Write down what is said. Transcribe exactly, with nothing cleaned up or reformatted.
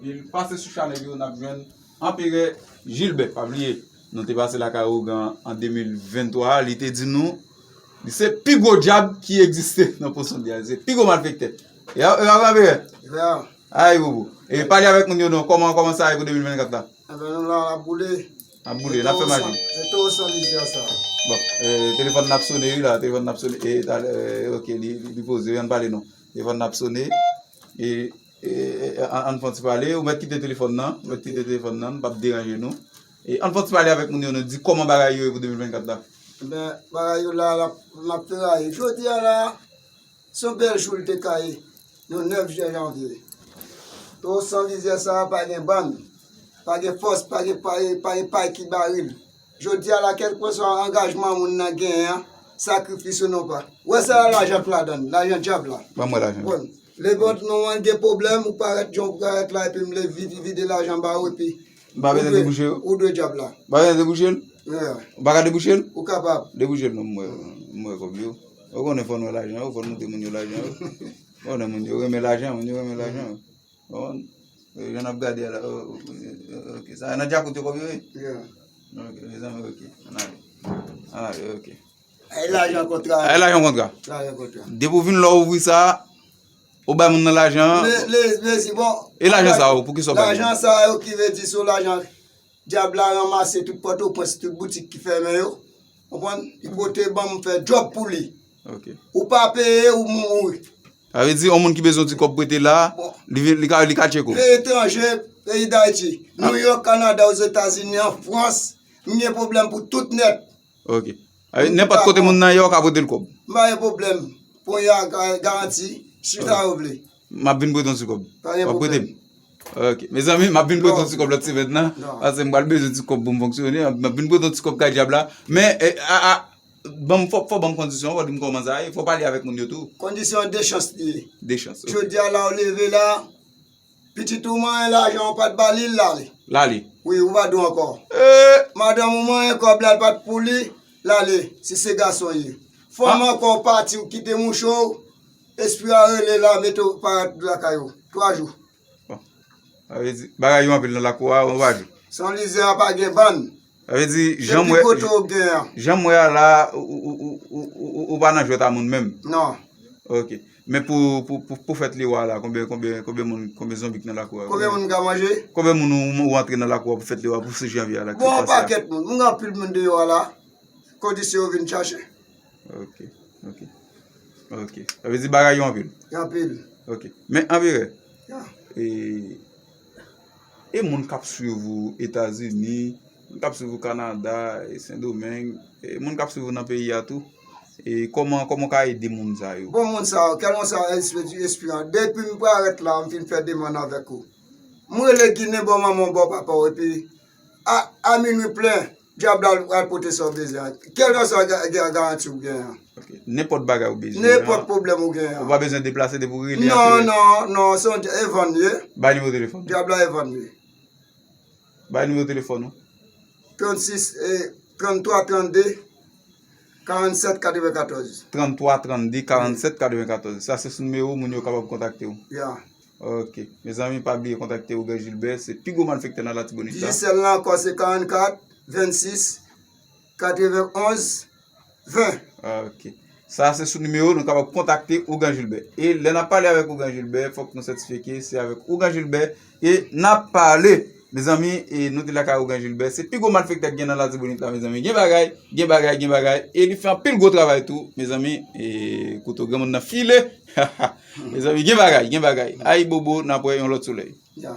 Li pase sou chanèl yo, n ap jwenn Anperè Jilbè. Pa bliye, nou te pase lakay Ougan an de mil venntwa, li te di nou, li se pi gwo djab ki egziste nan Pòsonde a. Li se pi gwo malfektè. E a, e a, Anperè? Ay, bobo. E pale avèk moun yo non, kòman, kòman sa ye pou de mil vennkat la? Enben, nou la, n ap boule. N ap boule, n ap fè maji. Se Towo San Lizyè sa. Bon, e, telefòn n ap sone, wi la, telefòn n ap sone. E, talè, e, ok, li, li, li poze, ann pale non. Telefòn n ap sone. E, e, e, ann, ann fè yon ti pale, ou mèt kite telefòn nan, ou mèt kite telefòn nan, n p ap deranje nou. E, ann fè yon ti pale avèk moun yo, nou di kòman bagay yo ye pou de mil vennkat la. Enben, bagay yo la, la, n ap feraye. Jodi a la, se yon bèl jou l te ka ye, yon nèf jan-, janvye. Towo San Lizyè sa a pa gen bann, pa gen fòs, pa gen, pa gen, pa gen pay ki bare l. Jodi a la, kèlkeswa angajman moun nan genyen an, sakrifis ou non pa. Ou wè sa a, lajan k ladan l, lajan djab la. Ban mwen lajan. Bon, lè bòt nou an gen pwoblèm, ou parèt jan w parèt la, epi m lè vide, vide lajan ba ou, epi M pa bezwen debouche yo? Ou dwe djab la. M pa bezwen debouche l? Yeah. Ou pa ka debouche l? Ou kapab. Debouche l non, m wè, m wè kòb yo. Ou konnen fò n wè lajan yo, fò n montre moun yo lajan yo. Ou konnen moun yo renmen lajan, moun yo renmen lajan yo. Bon, e, jan n ap gade a la, o, o, o, ok. Sa nan djakout yo kòb yo ye? Yeah. Ok, mezanmi, ok. Ann ale. Ann ale, ok. Ay, lajan kontra. Ay, lajan kontra. Lajan kontra. Depi w vin la w ouvri sa, ou bay moun nan lajan an. Me, me, mezi, bon. E lajan sa yo, pou ki sa w bay moun? Lajan sa yo ki vle di se yon lajan djab la ranmase tout Pòtoprens, tout boutik ki fèmen yo. Konprann? Li pote ban m fè djòb pou li. Ok. Ou pa peye, ou mouri. Sa vle di, yon moun ki bezwen ti kòb prete la, bon, li vin, li ka, li ka tcheke w. Peyi etranje, peyi Dayiti, Nouyòk, Kanada, Ozetazini, an Frans, m gen pwoblèm pou tout nèt. Ok. Nenpòt kote moun nan ye, w ka prete l kòb. M pa gen pwoblèm. Ponya ga-, garanti, si sa yo vle. M ap vin prete yon ti kòb. W ap prete m? Ok. Mezanmi, m ap vin prete yon ti kòb lòt semèn nan. Paske m pral bezwen ti kòb pou m fonksyone. M ap vin prete yon ti kòb kay djab la. Men, e, a, a, Ban m, fò, fò ban m kondisyon, fò di m kòman sa ye, fò pale avèk moun yo tou. Kondisyon de chans li ye. De chans, ok. Jodi a la ou leve la, pitit ou manyen lajan ou pa t ba li, l ale. L ale. Wi, ou pa dwe ankò. Madanm ou manyen kòb la, l pa t pou li, l ale, si se gason ye. Fanm ankò ou pati, ou kite mouche w, espri a rele la, mete w parèt lakay ou. Twa jou. Bon. Sa vle di, bagay yo anpil nan lakou a, ou pa di. San Lizyè a pa gen bann. Sa vle di, jan m wè, jan m wè a la, ou, ou pa nan jwèt a moun menm. Non. Ok. Men pou, pou, pou, pou fèt Lewa la, konbyen, konbyen, konbyen moun, konbyen zonbi k nan lakou a? Konbyen moun m ka manje? Konbyen moun ou, ou antre nan lakou a pou fèt Lewa, pou sis janvye a la, ki pase a? Bon, pakèt moun. Moun gen anpil moun deyò a la. Kondisyon yo vin chache. Ok, ok. Ok. Sa vle di bagay yo anpil. Yo anpil. Ok. Men Anperè, e, e moun k ap swiv ou Etazini, moun k ap swiv ou Kanada, e Sendomeng, e moun k ap swiv ou nan peyi a tou, e kòman, kòman w ka ede moun sa yo? Bon, moun sa yo, kèlkeswa espri, espri an, depi m parèt la, m fin fè demann avèk ou. M rele Ginen bò manman w, bò papa w, epi a, a minwi plen, dyab la al pote sa w bezwen an. Kèlkeswa ga-, ga-, garanti w genyen an. Ok. Nenpòt bagay ou bezwen an. Nenpòt pwoblèm ou genyen an. Ou pa bezwen deplase depi w rele. Non, non, non, se yon dya-, e vann ye. Bay nimewo telefòn. Dyab la e vann ye. Bay nimewo telefòn ou. Trannsis, e, tranntwa trannde, karannsèt katrevenkatòz. Tranntwa trannde, karannsèt katrevenkatòz. Sa se sou nimewo moun yo kapab kontakte w. Ya. Ok. Mezanmi, pa bliye kontakte Ougan Jilbè. Se pi gwo malfektè nan Latibonit la. Digicel la ankò, se karannkat vennsis katrevenonz ven. Ok. Sa se sou nimewo nou kapab kontakte Ougan Jilbè. E lè n ap pale avèk Ougan Jilbè, fòk nou sètifye ke se avèk Ougan Jilbè ke n ap pale. Mezanmi, e nou te lakay Ougan Jilbè. Se pi gwo malfektè k gen nan Latibonit la, mezanmi. Gen bagay, gen bagay, gen bagay. E li fè anpil gwo travay tou, mezanmi. E kote granmoun nan file. Mezanmi, gen bagay, gen bagay. Ayibobo, n ap wè yon lòt solèy. Ya.